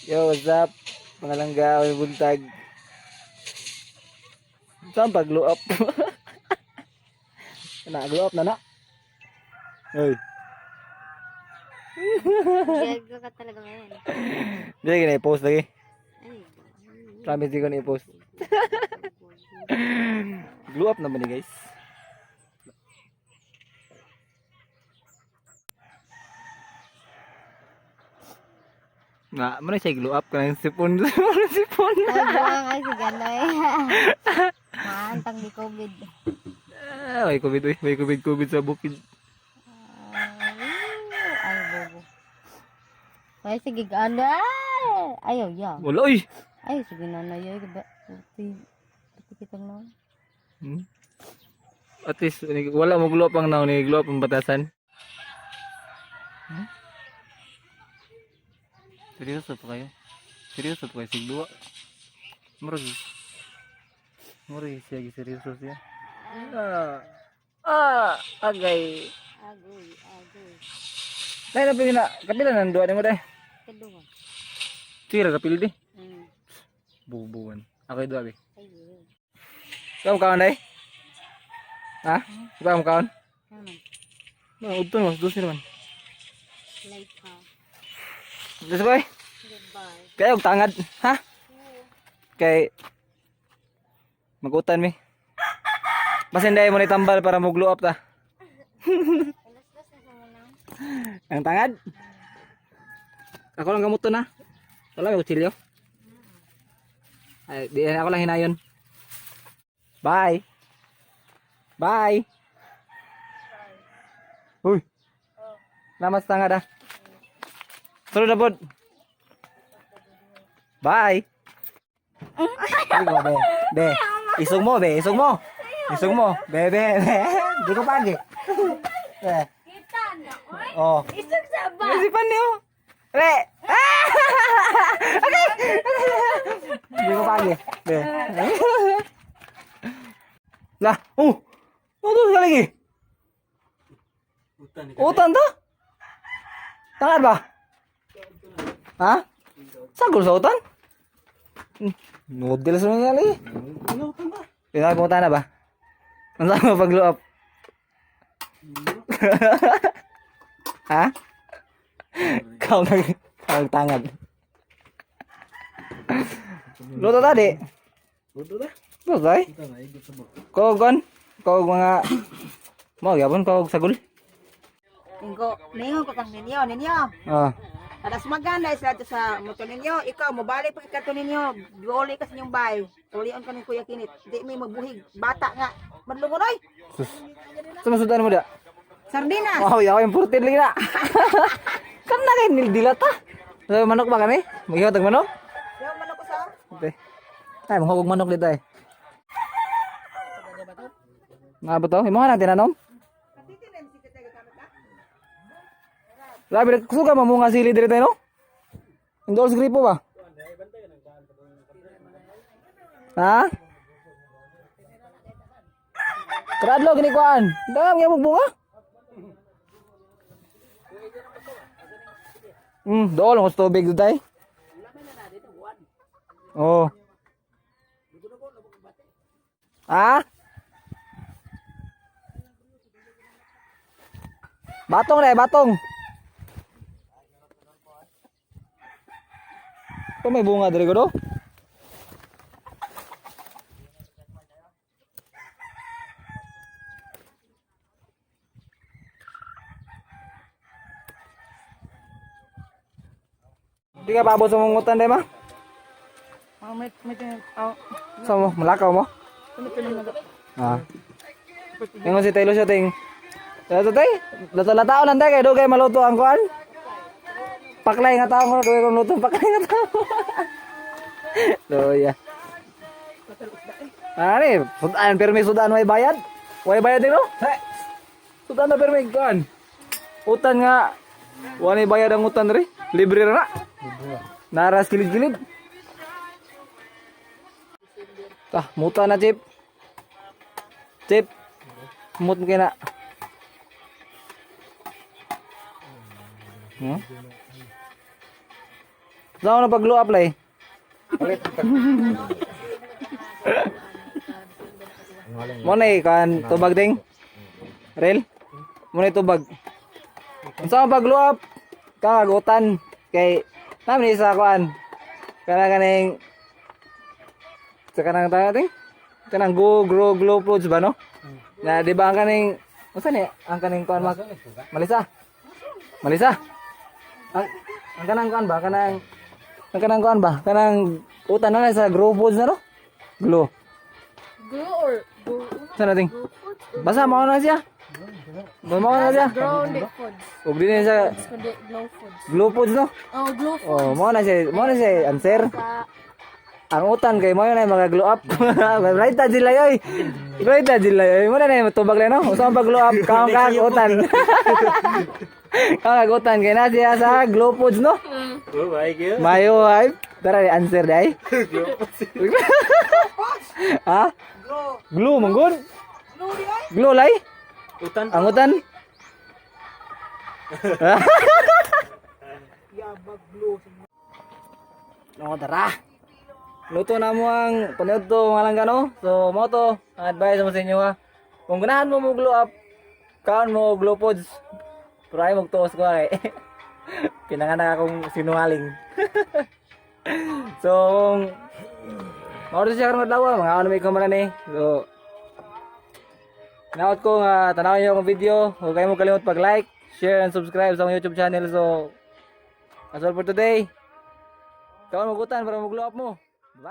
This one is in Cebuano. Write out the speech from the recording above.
Yo, what's up? Mga langga, may buntag. Saan pag glow up? Na, glow up na na. Uy, Gago ka talaga ngayon. di ka na i-post lagi. Ay. Promise di ko na i-post. Glow up naman ni guys. Na, mo na siya glow up kanang sipon. Sipon. Ay, buwang ay, si Ganoy. Maantang di COVID. Ah, may COVID, uy. May COVID, COVID sa bukid. Ay, ay, bobo. Ay, sige, Ganoy. Ayaw, ya. Wala, uy. Ay, sige, nanay. Ay, ba? Pati, pati kitang na. At least, wala mo glow up ang naon, ni glow up ang batasan. Seryoso pa kayo? Seryoso pa kayo? Sigduwa? Murag. Murag siya, seryoso siya. Ah, ah, agay. Agoy, agoy. Dahil na pila, kapila nang duwa ni mo dahil. Kadunga. Tira kapil di. Bubuan. Ako yung duwa be. Ay, yun. Ikaw mo kaon dahil? Ha? Ikaw mo kaon? Naman. Mga udto naman, dos naman. Light ha. Let's go eh. Goodbye. Kaya og tangad, ha? Kay magutan mi. Basin dai mo ni tambal para mo glow up ta. Alas-las na sa muna. Ang tangad. Ako lang gamot to na. Wala may kutsilyo. Ay, di ako lang hinayon. Bye. Bye. Uy. Salamat sa tangad ah. Sunod na pod. Bye. Ay, ko, be. Be. Isog mo, be. Isog mo. Isog mo. Be, be, be. Di ko pagi. Be. Kita na, oy. Oh. Isog sa ba? Isipan niyo. Re. Ah! Okay. Hindi ko pagi. Be. Lah, oh. Oh, ka lagi. Utan to? Tangad ba? Ha? Sagol sa utan? Noodles mo nga lagi. Pinakapunta na ba? Ang saan mo pag-glow up? Ha? Kau nag kau tangad. Luto tadi. Luto ta? Luto ay. Ito na, igot sa mo. Kau kon, kau mga mo gyapon kau sagol. Ingko, ningon ko kang ninyo, ninyo. Ah. Alas maganda isla dito sa motor ninyo. Ikaw, mobalik pa kato ninyo. Duoli ka sa inyong bay. Tulion ka ni Kuya Kinit. Di may mabuhig. Bata nga. Madlungon oy. Sus. Sumusundan mo da. Sardinas. Oh, yaw yung purtin lagi na. Kan na kay nildilata. So, manok ba kami? Maghiwat og manok? Yaw man ako sa. Okay. Ay, manghugog manok dito eh. Nga ba to? Imo na tinanom? Grabe, suga mamunga sili diri tayo, no? Ang dool sa gripo ba? Ha? Tradlo gini kuan. Dam gyud bunga. Dool ang tubig dito tay. Oh. Ah? Batong na eh, batong. Ito may bunga diri ko do. Di ka paabot sa mungutan, di ma? Oh, may may oh, Sa mo, malakaw mo? Ah. Ingon si Taylor siya ting. Ito tay, lato-latao lang tay kay dugay maluto ang kuan. Paklay nga tao mo dugay kong luto paklay nga tao. Loya. Ani, sudan permi sudan way bayad. Way bayad din no? Hey. Sudan na permi kuan. Utan nga wala bayad ang utan ri. Libre ra na. Naras kilid-kilid. Tah, muta na chip. Chip. Mut mo kina. Saan na pag-glow up lay? Mo na kan tubag ding. Rel? Mo na tubag. Unsa ang pag-glow up? Kakagutan kay namin isa kuan. Kana kaning sa kanang tayo ting? Kanang go grow glow foods ba, no? Na di ba ang kaning unsa ni ang kaning kuan mak Malisa. Malisa. Ang kanang kuan ba kanang ang kanang kuan ba kanang utan na na sa grow foods na, no? Glow. Grow or grow. Sa nating? Basta mao na siya. Mao na siya. Grow the foods. Ug di na siya Kundi glow foods. glow foods, no? Oh, glow foods. Oh, mao na siya, mao na siya answer. Sa Ang utan kay mao na mga glow up. Right ta sila yoy. Right ta sila yoy. Mao na na tubag lang, no. Usa ang pag glow up kaon ka utan. Kaon ka utan kay na siya sa glow foods, no? Oh, ay kayo. Mayo ay tara di answer dai. Ha? Grow. Glow manggod. Glow di ay. Glow lay. Utan. Ang utan. Yabag glow. No, tara. Luto na mo ang panudto, mga langga, no? So, mo to, ang advice mo sa inyo ha. Kung ganahan mo mo glow up, kaon mo glow pods. Pero ay magtuos ko ay. Pinanganak akong sinungaling. So, kung mauro siya karon adlaw, mga ano may kamara ni. So, naot ko nga tanawin niyo akong video. Huwag kayo mo kalimot pag-like, share, and subscribe sa akong YouTube channel. So, that's all for today. Kaon mo gutan para mo glow up mo. Bye!